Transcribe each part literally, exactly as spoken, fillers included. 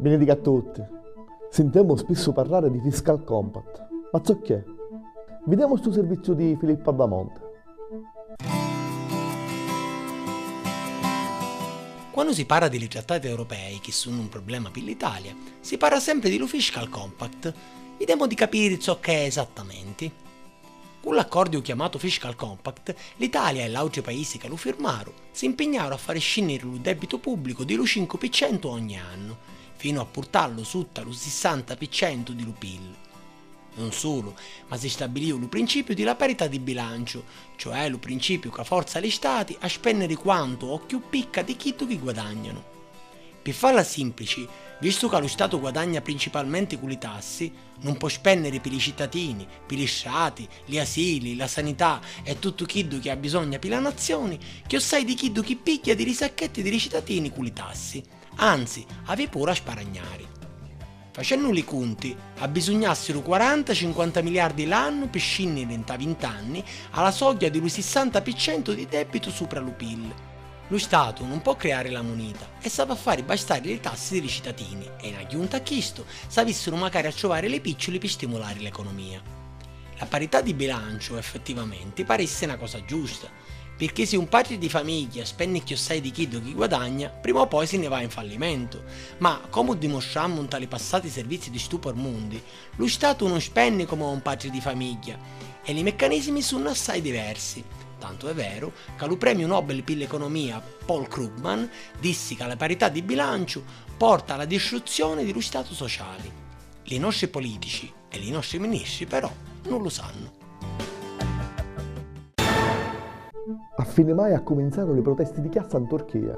Binidicca a tutti. Sintemu spissu parrari di fiscal compact, ma zocchè? Videmu stu sirvizziu di Filippu Abbamonte. Quannu si parra di li trattati europei, chi sunnu un problema pi l'Italia, si parra sempri di lu Fiscal Compact. Videmu di capiri zocchè è esattamenti. Cu l'accordiu chiamatu Fiscal Compact, l'Italia e l'autri paisi ca lu firmaru si mpignaru a fari scinniri lu debbitu pubblicu di lu cincu pi centu ogni annu, finu a purtallu sutta lu sissanta pi centu di lu pil. Nun sulu, ma si stabiliu lu principiu di la parità di bilanciu, cioè lu principiu ca forza li Stati a spenniri quantu o cchiù picca di chiddu chi guadagnanu. Pi falla simplici, vistu ca lu Statu guadagna principalmenti cu li tassi, nun pò spenniri pi li cittatini, pi li strati, li asili, la sanità e tuttu chiddu chi abbisogna pi la nazioni, chiossai di chiddu chi pigghia di li sacchetti di li cittatini cu li tassi. Anzi, havi puru a sparagnari. Facennu li cunti, abbisugnassiru quaranta cinquanta miliardi l'annu pi scinniri nta vint'anni a la sogghia di lu sissanta pi centu di debbitu supra lu pil. Lu Statu nun pò criari la munita e s'havi a fari bastari li tassi di li cittatini e, in agghiunta a chistu, s'avissiru macari a truvari li picciuli pi stimulari l'economia. La parità di bilanciu, effettivamenti, parissi na cosa giusta, pirchì si un patri di famigghia spenni chiossai di chiddu chi guadagna, prima o poi si nni va in fallimentu. Ma, comu dimustrammu nta li passati servizi di Stupor Mundi, lu Statu nun spenni comu a un patri di famigghia, e li meccanismi sunnu assai diversi. Tantu è veru ca lu premiu Nobel pi l'economia Paul Krugman dissi ca la parità di bilanciu porta a la distruzzioni di lu Statu sociali. Li nostri politici e li nostri ministri, però, nun lu sannu. A fini maiu accuminzaru li protesti di chiazza 'n Turchia.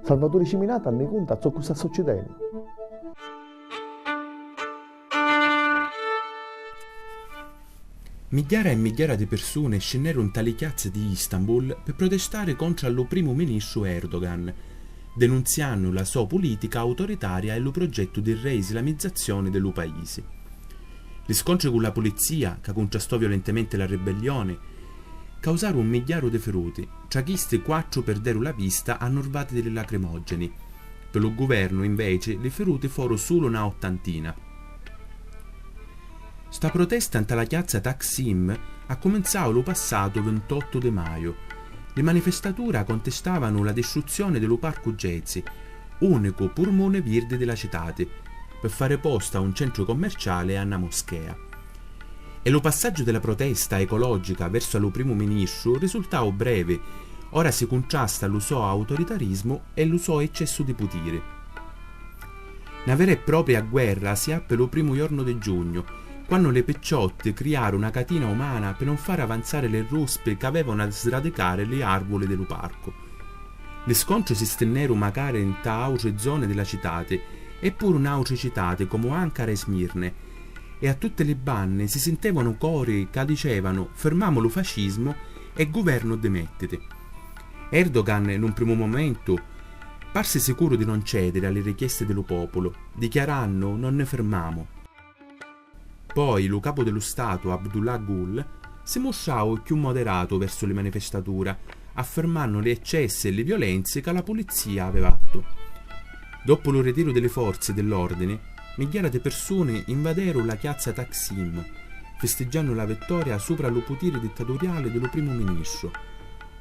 Salvaturi Ciminata nni cunta zoccu sta succidennu. Migghiara e migghiara di pirsuni scinneru nta li chiazzi di Istanbul pi protestari contra a lu primu ministru Erdogan, denunziannu la so pulìtica autoritaria e lu pruggettu di reislamizzazioni di lu paisi. Li scontri cu la pulizzìa, ca cuntrastò violentementi la ribellioni, causaru un migghiaru di firuti, tra chisti quattru pirderu la vista annurvati di li lacrimòggeni. Pi lu guvernu, inveci, li firuti foru sulu na ottantina. Sta protesta nta la chiazza Taksim accuminzau lu passatu vintottu di maiu. Li manifestatura contestavanu la distruzzioni di lu Parcu Gezi, ùnicu purmuni virdi di la citati, pi fari postu a un centru commerciali e a na muschea. E lu passaggiu di la protesta ecològgica versu a lu primu ministru risultau brevi, ora si cuntrasta lu so autoritarismu e lu so eccessu di putiri. Na vera e propria guerra si appi lu primu jornu di giugnu, quannu li picciotti criaru na catina umana pi non fari avanzari li ruspi c'avevanu a sradicari li àrvuli di lu parcu. Li scontri si stinneru macari nta àutri zoni di la citati, e puru n'àutri citati comu Ankara e Smirne, e a tutti li banni si sintevanu cori ca dicevanu: "Firmamu lu fascismu e guvernu dimettiti." Erdogan, in un primu mumentu, parsi sicuru di non cèdiri a li richiesti di lu pòpulu, dichiarannu: "Non ni firmamu." Poi lu capu di lu Statu Abdullah Gul si mustrau cchiù moderatu versu li manifestatura, affermannu li eccessi e li violenzi ca la pulizzìa aveva attu. Doppu lu ritiru di li forzi di l'òrdini, migghiara di pirsuni invaderu la chiazza Taksim, fistiggiannu la vittoria supra lu putiri dittaturiali di lu primu ministru.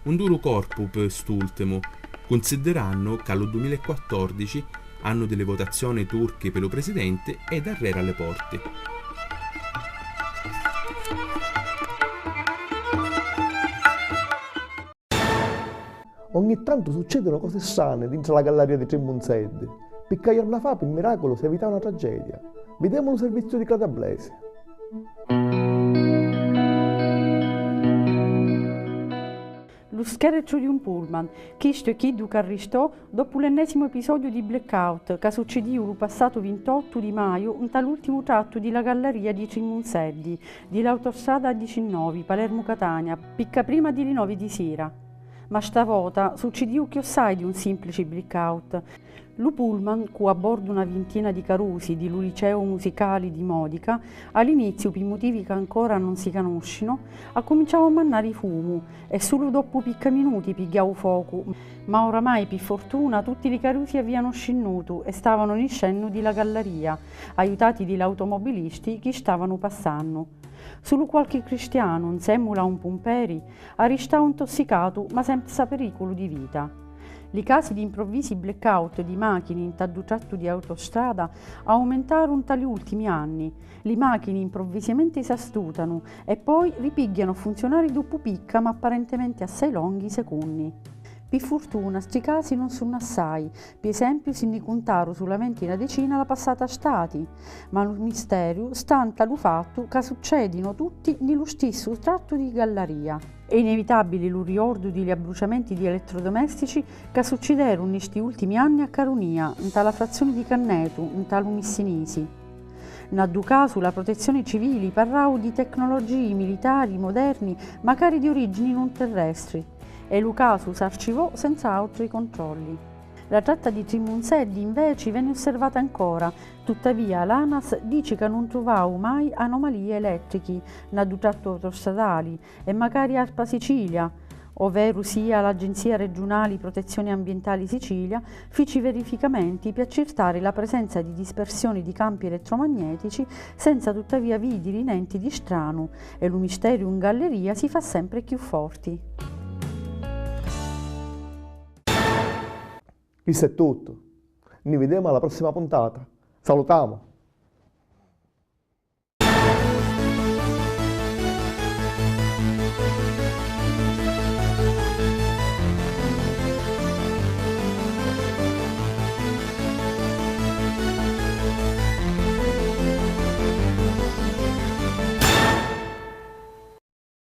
Un duru corpu pi st'ùltimu, cunsiddirannu ca lu dumila e quattordici, annu di li votazzioni turchi pi lu prisidenti, è darreri a li porti. Ogni tantu succedinu cosi strani dintra la gallarìa di Tri Munzeddi, picca jorna fa, pi miraculu, s'evitau na tragedia. Videmu lu serviziu di Claudia Blesi. Lu scheletru di un pullman, chistu è chiddu ca arristò doppu l'ennèsimu episodiu di blackout ca succidìu lu passatu vintottu di maiu nta l'ùltimu trattu di la gallarìa di Tri Munzeddi di l'autostrada A dicinnovi Palermu-Catania, picca prima di li novi di sira. Ma sta vota succidìu chiossai di un simplici blackout. Lu pullman, cu a bordu na vintina di carusi di lu Liceu Musicali di Modica, a l'iniziu, pi mutivi ca ancora non si canuscinu, accuminciau a mannari fumu e sulu doppu picca minuti pigghiau focu, ma oramai, pi fortuna, tutti li carusi avianu scinnutu e stavanu niscennu di la gallaria, aiutati di l'automobilisti chi stavanu passannu. Sulu qualchi cristianu, nsemmula a un pumperi, arristau ntossicatu ma senza periculu di vita. Li casi di improvvisi blackout di machini nta ddu trattu di autostrada aumentaru nta li ultimi anni. Li machini improvvisamenti s'astutanu e poi ripigghianu a funzionari doppu picca ma apparentementi assai longhi secunni. Pi furtuna sti casi nun sunnu assai, pi esempiu si nni cuntaru sulamenti na decina la passata stati, ma lu misteriu sta nta lu fattu ca succedinu tutti nni lu stissu trattu di gallaria. È inevitabili lu riordu di li abbruciamenti di elettrodomestici ca succideru nni sti ultimi anni a Carunia, nta la frazzioni di Cannetu, nta lu Missinisi. Nna ddu casu la protezioni civili parrau di tecnologii militari moderni macari di origini nun terrestri, e lu casu s'arcivò senza autri controlli. La tratta di Trimunzeddi, inveci, veni osservata ancora, tuttavia l'ANAS dici ca nun truvau mai anomalii elettrichi nna ddu trattu autostradali e macari ARPA Sicilia, overu sia l'Agenzia Reggiunali Protezioni Ambientali Sicilia, fici verificamenti pi accirtari la presenza di dispersioni di campi elettromagnetici senza tuttavia vidiri nenti di stranu, e lu misteriu in galleria si fa sempre chiù forti. Chistu è tuttu. Ni videmu alla prossima puntata. Salutamu!